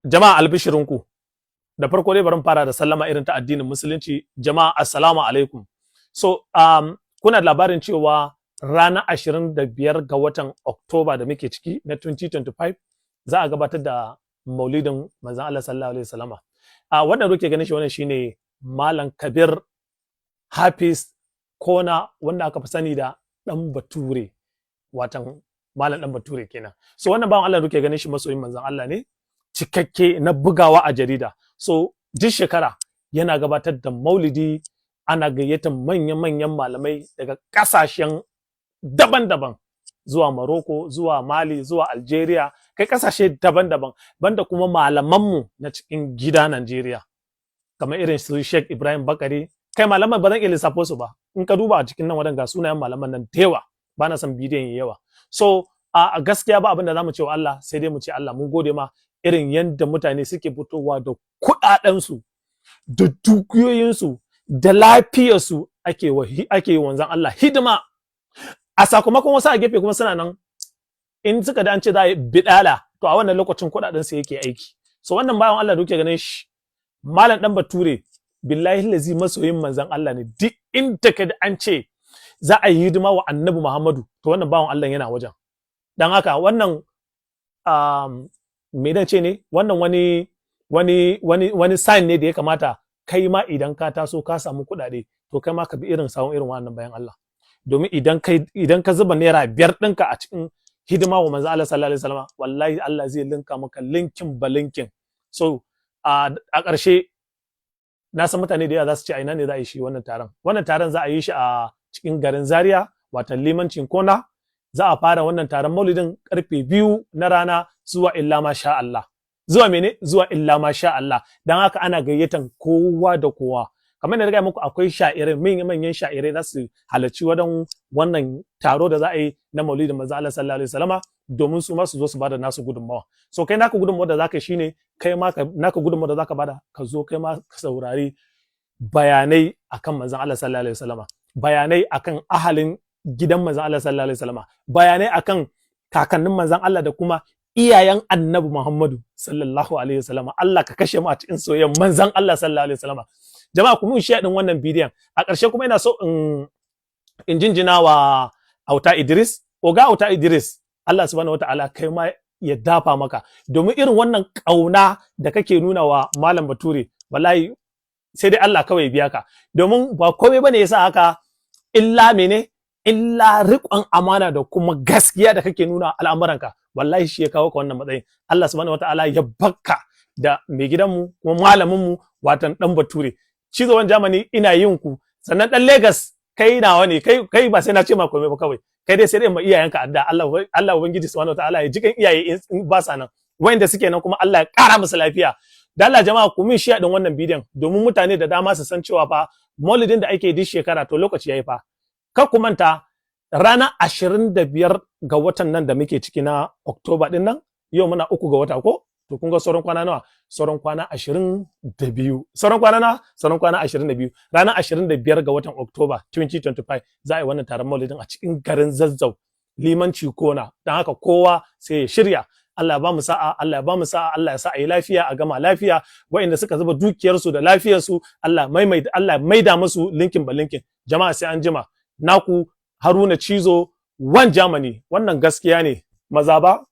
Jama'a, albishirinku. Da farko dai bari mu fara da sallama irin ta addinin Musulunci. Jama'a, assalamu alaikum. So kuna da labarin cewa ranar 25 ga watan Oktoba da muke ciki na 2025 za a gabatar da maulidin manzon Allah sallallahu alaihi wasallama. A wannan kuke ganin shi, wannan shine Malam Kabir Hafiz Kona, wanda aka fi sani da Dan Bature, watan Malam Dan Bature kenan. So wannan bawan Allah da kuke ganin shi masoyin manzon Allah ne cikakke na bugawa a jarida. So duk shekara yana gabatar da maulidi, ana gayyatar manya-manyan malamai daga ƙasashen daban-daban, zuwa Morocco, zuwa Mali, zuwa Algeria, kai ƙasashe daban-daban, banda kuma malamanmu na cikin gida Najeriya, kamar irin su Sheikh Ibrahim Bakari. Kai, malaman ba zan iya lissafo su ba. In ka duba a cikin nan wadan, ga sunayen malaman nan da yawa, ba na son bidiyon yayi yawa. So a gaskiya ba abin da zamu ce wa Allah sai dai mu ce Allah mun gode ma, irin yadda mutane suke fitowa da kuɗaɗensu da dukiyoyinsu da lafiyarsu ake yi wanzan Allah hidima. A sakamakon wasu a gefe kuma suna nan, in suka da an ce za a yi bidala, to a wannan lokacin kuɗaɗen su yake aiki. So wannan bawan Allah da kuke ganin shi, Malam Dan Bature, billahi lazi masoyin manzon Allah ne. Duk inda ka an ce za a yi hidima wa Annabi Muhammadu, to wannan bawan Allah yana wajen. Dan haka wannan me dan ce ne, wannan wani sign ne da ya kamata kai ma idan ka taso ka samu kuɗaɗe, to kai ma ka bi irin sawun irin wannan bayan Allah, domin idan ka zuba ₦5 ɗinka a cikin hidima wa manzo Allah sallallahu alaihi wasallam, wallahi Allah zai linka maka linkin ba linkin. So a ƙarshe, na san mutane da yawa za su ce a ina ne za a yi shi wannan taron. Wannan taron za a yi shi a cikin garin Zaria, watan Limancin Kona. Za a fara wannan taron maulidin karfe 2 na rana zuwa illa ma sha Allah. Zuwa mene? Zuwa illa ma sha Allah. Dan haka ana gayyatan kowa da kowa. Kamar da na gaya muku, akwai sha'irai, manyan manyan sha'irai za su halarci wadan wannan taro da za a yi na maulidin manzo Allah sallallahu alaihi wasallama, domin su ma su zo su bada nasu gudunmawa. So kai naka gudunmawa da zaka yi shine kai ma naka gudunmawa da zaka bada, ka zo kai ma ka saurari bayanai akan manzon Allah sallallahu alaihi wasallama, bayanai akan ahalin gidan manzon Allah sallallahu alaihi wasallama, bayanai akan kakannin manzon Allah da kuma iyayen Annabi Muhammadu sallallahu alaihi wasallama. Allah ka kashe mu a cikin soyayyar manzon Allah sallallahu alaihi wasallama. Jama'a, ku mun share din wannan bidiyon. A ƙarshe kuma ina so in jinjina wa Auta Idris, Oga Auta Idris. Allah subhanahu wataala kai ma ya dafa maka, domin irin wannan ƙauna da kake nuna wa Malam Bature, wallahi sai dai Allah kawai ya biya ka, domin ba komai bane yasa haka illa mene? Illa riƙon amana da kuma gaskiya da kake nuna al'amuranka. Wallahi shi ya kawo ka wannan matsayin. Allah subhanahu wataala ya bakka da mai gidanmu kuma malaminmu, watan Dan Bature Cizowan Germany. Ina yin ku. Sannan dan Lagos, kai nawa ne kai. Kai ba sai na ce ma komai ba, kawai kai dai sai dai ma iyayenka adda Allah ubangiji subhanahu wataala ya jikan iyaye in ba sa nan, wayanda suke nan kuma Allah ya kara musu lafiya. Da Allah jama'a, ku min share din wannan bidiyon, domin mutane da dama su san cewa fa maulidin da ake duk shekara, to lokaci yayi fa. Kar ku manta, ranar 25 ga watan nan da muke ciki na Oktoba din nan. Yau muna 3 ga wata ko? To kun ga sauran kwana nawa? Sauran kwana 22. Sauran kwana nawa? Sauran kwana 22. Ranar 25 ga watan Oktoba 2025 za a yi wannan taron maulidin a cikin garin Zazzau, Limanci Kona. Don haka kowa sai ya shirya. Allah ya ba mu sa'a, Allah ya ba mu sa'a, Allah ya sa a yi lafiya a gama lafiya. Waɗanda suka zuba dukiyarsu da lafiyarsu, Allah maimaita, Allah maida musu linkin ba linkin. Jama'a, sai an jima. Naku Haruna Cizo One Germany. Wannan gaskiya ne maza ba.